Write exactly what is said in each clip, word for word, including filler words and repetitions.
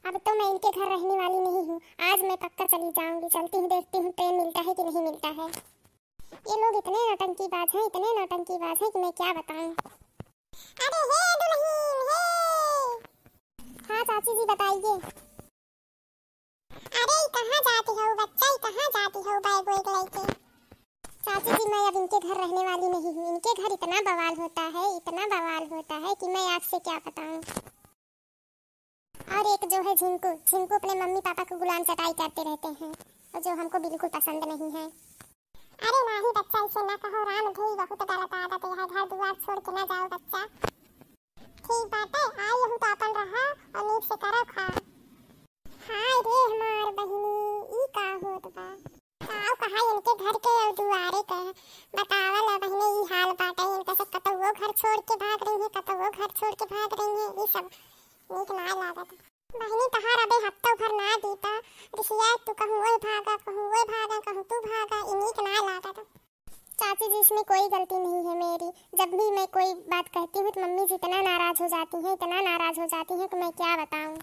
अब तो मैं इनके घर रहने वाली नहीं हूँ, आज मैं पक्का चली जाऊंगी। चलती हूँ, देखती हूँ ट्रेन मिलता है कि नहीं मिलता है। ये लोग इतने नौटंकीबाज हैं, इतने नौटंकीबाज हैं कि मैं क्या बताऊं। अरे हे दुल्हन, हे। हाँ चाची जी, बताइए। अरे, ई कहाँ जाती हऊ बच्चा, ई कहाँ जाती हऊ बैग वैग लेके? चाची जी, मैं अब इनके घर रहने वाली नहीं हूँ। इनके घर इतना बवाल होता है, इतना बवाल होता है कि मैं आपसे क्या बताऊँ। और एक जो है झिंकू, झिंकू अपने मम्मी पापा को गुलाम चटाई करते रहते हैं, और जो हमको बिल्कुल पसंद नहीं है। अरे नाही बच्चा, इसे ना कहो, राम धई बहुत गलत आदत है, घर दुआर छोड़ के ना जाओ बच्चा। ठीक बाटे, आई हूँ तो अपन रहा और नीक से करो खा। हाय रे हमार बहिनी, ई का होत बा? काऊ कहा इनके घर के और दुआरे के, बतावा ना बहिनी, ई हाल बाटे इनका से, कतौ घर छोड़ के भाग रही है, कतौ घर छोड़ के भाग रही है, ई सब नीक ना लागत। बहिनी तहार अबे हफ्ता भर ना बीता, रिसिया तू कहूँ ओए भागा, कहूँ ओए भागा, कहूँ तू भागा, ई नीक ना लागत। चाची जी, इसमें कोई गलती नहीं है मेरी। जब भी मैं कोई बात कहती हूँ तो मम्मी जी इतना नाराज हो जाती हैं, इतना नाराज हो जाती हैं कि मैं क्या बताऊँ।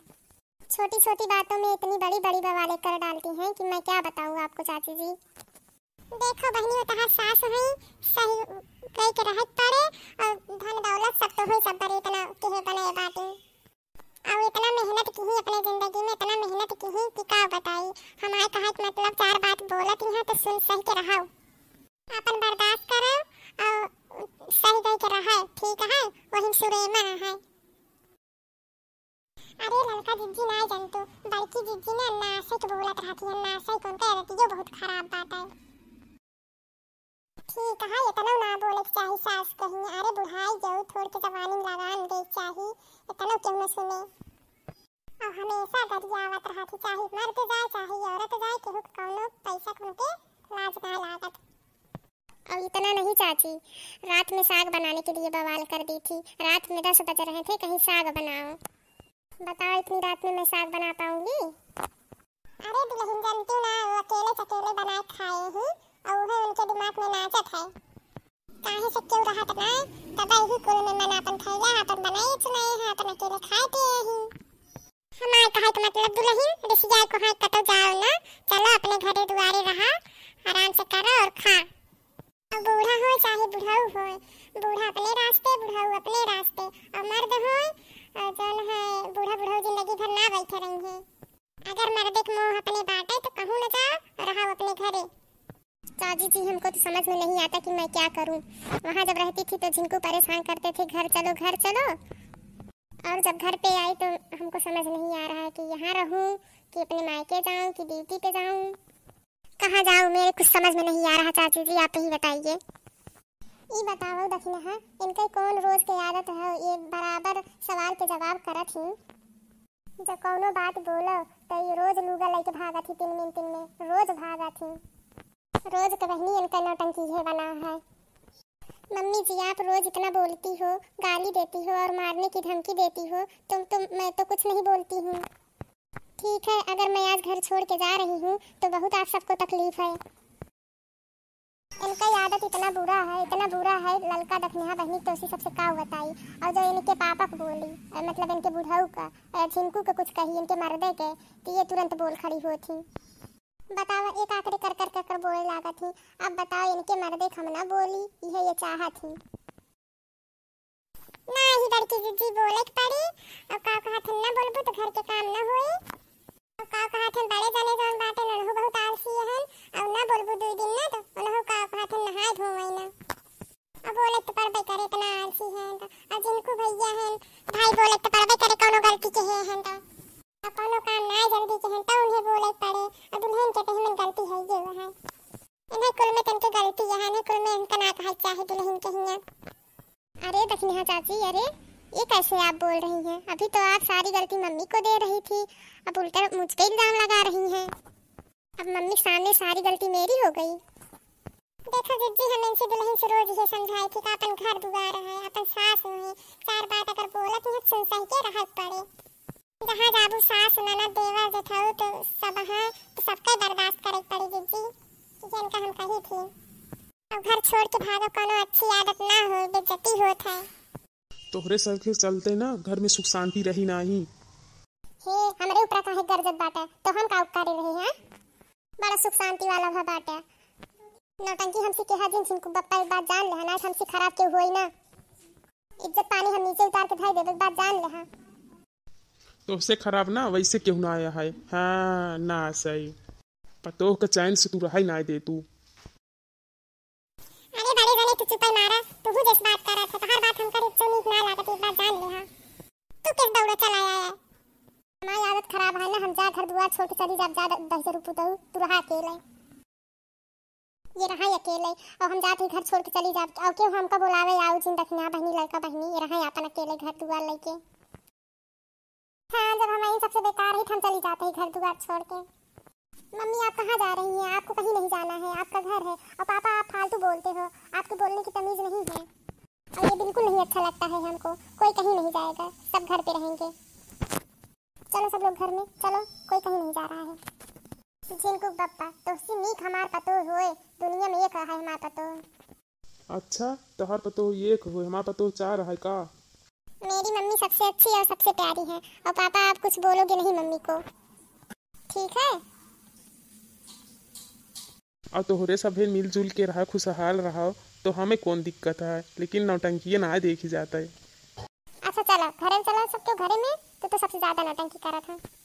छोटी छोटी बातों में इतनी बड़ी बड़ी बवालें कर डालती हैं कि मैं क्या बताऊँ आपको चाची जी। देखो बहिनी, वो तहार सास हैं, सही कह के रहत पड़े, और धन दौलत सब तो होई, सब बड़े इतना केहे बनाए बाटी। और इतना मेहनत की ही अपने जिंदगी में, इतना मेहनत की ही कि का बताई। हमारे कहा कि मतलब चार बात बोलत यहाँ तो सुन सही के रहो, अपन बर्दाश्त करो और सही गई के रहे, ठीक है, वही सुरेमा है। अरे ललका जिज्जी ना जनतू, बड़की जिज्जी ना नासै के बोलत रहती है, नासै के उनका आदतियो बहुत खराब बात है। ठीक है, इतना ना बोले के चाही सास कहीं, अरे बुढ़ाई जाऊ, थोड़ के जवानी में लगान दे चाही, इतना क्यों ना सुने। और हमेशा गरियावत रहती, चाहे मर्द जाए, चाहे औरत जाए, केहू के कौनो पैसा के उनके लाज ना लागत। और इतना नहीं चाची, रात में साग बनाने के लिए बवाल कर दी थी। रात में दस बज रहे थे, कहीं साग बनाओ। बताओ, इतनी रात में मैं साग बना पाऊंगी? अरे दुल्हन, जानती ना, वो अकेले चकेले बनाए खाए ही, और वह उनके दिमाग में नाचत है। काहे से क्यों रहत ना, तब यही कुल में मन अपन खैया, अपन बनाए चुनाए है, अपन अकेले खाए पिए ही। हमार कहे के मतलब दुल्हन, रिसिया को हाथ कतो जाओ ना, चलो अपने घरे दुआरे रहा, आराम से करो और खा। अब बूढ़ा हो चाहे बुढ़ऊ हो, बूढ़ा अपने रास्ते, बुढ़ऊ अपने रास्ते, और मर्द हो, और जौन है बूढ़ा बुढ़ऊ जिंदगी भर ना बैठे रहेंगे। अगर मर्दे के मोह अपने बाटे तो कहूँ न जाओ, रहो अपने घरे। चाची जी, हमको तो समझ में नहीं आता कि मैं क्या करूं। वहाँ जब रहती थी तो झिंकू परेशान करते थे, "घर चलो, घर चलो।" और जब घर पे आई तो हमको समझ नहीं आ रहा है कि यहाँ रहूं कि अपने मायके जाऊं कि ड्यूटी पे जाऊं। कहाँ जाऊं, मेरे कुछ समझ में नहीं आ रहा चाची जी, आप ही बताइए। ई बताओ दखिनहा, इनके कौन रोज के आदत है, ये बराबर सवाल के जवाब करत ही। जब कौनो बात बोलो तो ये रोज लूगा लेके भागत ही, तीन मिनट तीन में रोज भागत ही। रोज के बहनी इनका नौटंकी है बना है। मम्मी जी, आप रोज इतना बोलती हो, गाली देती हो और मारने की धमकी देती हो, तुम तो, मैं तो कुछ नहीं बोलती हूँ। ठीक है, अगर मैं आज घर छोड़ के जा रही हूँ तो बहुत आप सबको तकलीफ है। इनका आदत इतना बुरा है, इतना बुरा है, ललका दखिनहा बहनी तो उसी सबसे का बताई। और जो इनके पापा को बोली, अ, मतलब इनके बुढ़ऊ का, अ, झिंकू के कुछ कही, इनके मर्दे के, तो ये तुरंत बोल खड़ी होत ही। बताओ, एक आखिरी कर कर कर कर बोले लागत ही। अब बताओ, इनके मर्दे के हम ना बोली, यह ये चाहत ही। नाही बड़की जिज्जी, बोले के पड़ी। अब का कहत हन, ना बोलबू तो घर के काम ना होई। अब का कहत हन, बड़े जने जौन बाटे ननहु बहुत आलसी हन, अब ना बोलबू दुई दिन ना तो उनहु का कहत हन नहाए धोवे ना। अब बोले तो पड़बे करे, इतना आलसी हन तो। अब जिनको भैया हन, भाई बोले तो पड़बे करे, कौनो गलती के हे हन तो। अब कौनो काम ना जल्दी के हन तो उन्हें बोले के पड़े। अब दुल्हन के तो हमन गलती है ये है। इन्हें कुल में तनके गलती है, इन्हें कुल में इनका ना कहा चाहे दुल्हन के हिया। अरे दखिनहा चाची, अरे ये कैसे आप बोल रही हैं? अभी तो आप सारी गलती मम्मी को दे रही थी, अब उल्टा मुझ पे इल्जाम लगा रही हैं। अब मम्मी के सामने सारी गलती मेरी हो गई। देखो जिज्जी, हम इनसे दुल्हन से रोज ये समझाई थी कि अपन घर दुआर है, अपन सास है, चार बात अगर बोलत ही सुन सही के रहत पड़े। जहाँ जाबू सास ननद देवर जेठाऊ तो सब हैं, तो सबके बर्दाश्त करे के पड़ी जिज्जी, जिनका हम कही थी। अब घर छोड़ के भागो, कोनो अच्छी आदत ना हो, बेइज्जती होत है। तोहरे सबके चलते ना घर में सुख शांति रही नाही। हे, हमरे ऊपर जब बाटे तो हम का उपकारे रहे हैं? बड़ा सुख शांति वाला भा बाटे। नौटंकी हमसे केहा जिन, झिनकू बप्पा, एक बात जान लेहा, नाहीं हमसे खराब केहू होई ना। इज्जत पानी हम नीचे उतार के धई देब, एक बात जान लेहा। तोहसे खराब ना वैसे केहू ना आया है। हाँ, ना सही। पतोह के चैन से तू रहाई ना दे तू। अरे बड़े जने, तू चुपै मारा, तू जैसे बात करत है, तोहार बात हमका रिक्चो नीक ना लागत, एक बात जान लेहा। तू किस दौड़े चला आया है? हमारी आदत खराब है ना, हम जा घर दुआर छोड़ के चली जाब, जा द-, दहिजर पुतहू, तू रहा अकेले। ये रहा अकेले, और हम जात ही घर छोड़ के चली जाब, और केहू हमका बोलावे, आऊ जिन दखिना बहिनी, लड़का बहिनी, ये रहा अपन अकेले घर दुआर लेके। हाँ, जब हम इन सबसे बेकार ही, हम चली जाते ही घर दुआर छोड़ के। मम्मी, आप कहाँ जा रही हैं? आपको कहीं नहीं जाना है, आपका घर है। और पापा, आप फालतू बोलते हो, आपके बोलने की तमीज नहीं है। और ये बिल्कुल नहीं अच्छा लगता है हमको, कोई कहीं नहीं जाएगा, सब घर पे रहेंगे। चलो सब लोग घर में, चलो, कोई कहीं नहीं जा रहा है। झिनकू बप्पा, तोहसे नीक हमार पतोह होए, दुनिया में एक है हमार पतोह। अच्छा, तोहार पतोह एक होए, हमार पतोह चार है का? मेरी मम्मी सबसे अच्छी और सबसे प्यारी है। और पापा, आप कुछ बोलोगे नहीं मम्मी को, ठीक है? और तोहरे सभे मिलजुल के रहा, खुशहाल रहो, तो हमें कौन दिक्कत है, लेकिन नौटंकिये ना देखी जाता है। अच्छा चलो, घरे में चलो, सबके घरे में, तू तो सबसे ज्यादा नौटंकी करत है।